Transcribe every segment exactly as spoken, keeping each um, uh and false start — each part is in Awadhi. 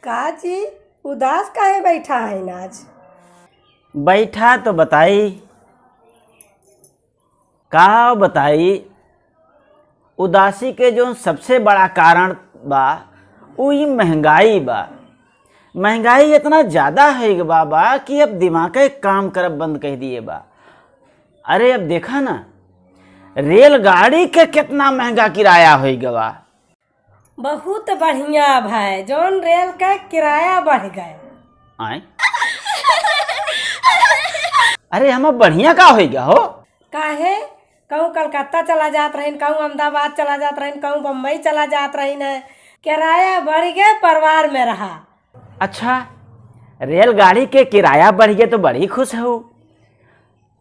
का जी, उदास काहे बैठा है आज? बैठा तो बताई, का बताई, उदासी के जो सबसे बड़ा कारण बा, उ ई महंगाई बा। महंगाई इतना ज्यादा होइ गवा बा कि अब दिमागे काम करब बंद कइ दिए बा। अरे, अब देखा ना, रेलगाड़ी के कितना महंगा किराया होइ गवा। बहुत बढ़िया भाई, जौन रेल के किराया बढ़ गए। आय? अरे, हम बढ़िया का होइ गवा हो? काहे? कहूँ कलकत्ता चला जात रहिन, कहूँ अहमदाबाद चला जात रहिन, कहूँ बम्बई चला जात रहिन है। किराया बढ़ गए, परिवार में रहा। अच्छा, रेलगाड़ी के किराया बढ़ गए तो बड़ी खुश हो।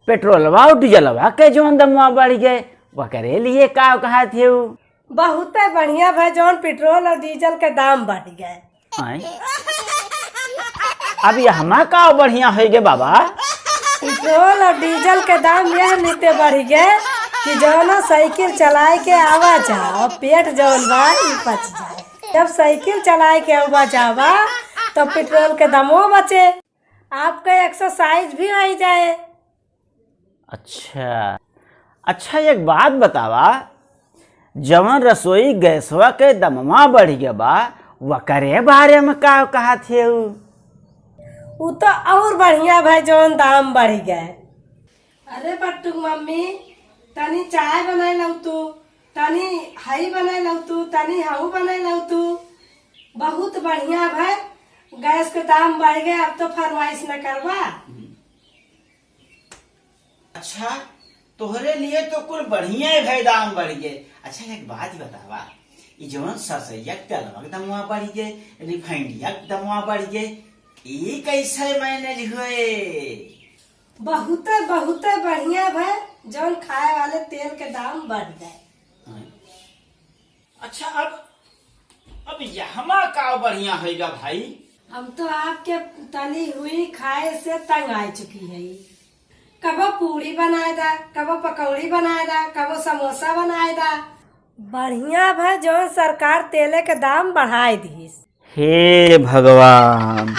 पेट्रोलवा और डीजलवा के जौन दमवा बढ़ गए, वकरे लिए का कहत हेउ? बहुते बढ़िया भाई, जौन पेट्रोल और डीजल के दाम बढ़ गए। आय? अब यहमा का बढ़िया होइ गए बाबा? पेट्रोल और डीजल के दाम यह नीते बढ़ गए कि जौनो साइकिल चलाए के आवा जाओ, पेट जौन बा, ई पच जाए। जब साइकिल चलाए के आवा जावा, तो पेट्रोल के दामो बचे, आपका एक्सरसाइज भी होइ जाए। अच्छा, अच्छा, एक बात बतावा, जवन रसोई गैसवा के दमवा बढ़ गया बा, वकरे बारे में का कहत हेउ? उ तो और बढ़िया भाई, जवन दाम बढ़ गए। अरे बट्टू मम्मी, तनी चाय बनाए लाऊ तू, तनी हई बनाए लाऊ तू, तनी हऊ बनाए लाऊ तू। बहुत बढ़िया भाई, गैस के दाम बढ़ गए, अब तो फरमाइश न करवा। अच्छा, तोहरे लिए तो कुल बढ़िया है भाई, दाम बढ़ गए। अच्छा, एक बात बतावा, ई जवन सरसैया के तेलवा के दमवा बढ़ गए, रिफाइंडिया के दमवा बढ़ गए, ई कैसे मैनेज हुए? बहुते, बहुते बढ़िया भाई, जौन खाए वाले तेल के दाम बढ़ गए। हाँ। अच्छा, अब, अब यहमा का बढ़िया होइगा भाई? हम तो आपके तली हुई खाए से तंग आ चुकी है। कबो पूड़ी बनाए दा, कबो पकौड़ी बनाए दा, कबो समोसा बनाए दा। बढ़िया भा जौन सरकार तेले के दाम बढ़ाए दिहिस। हे भगवान,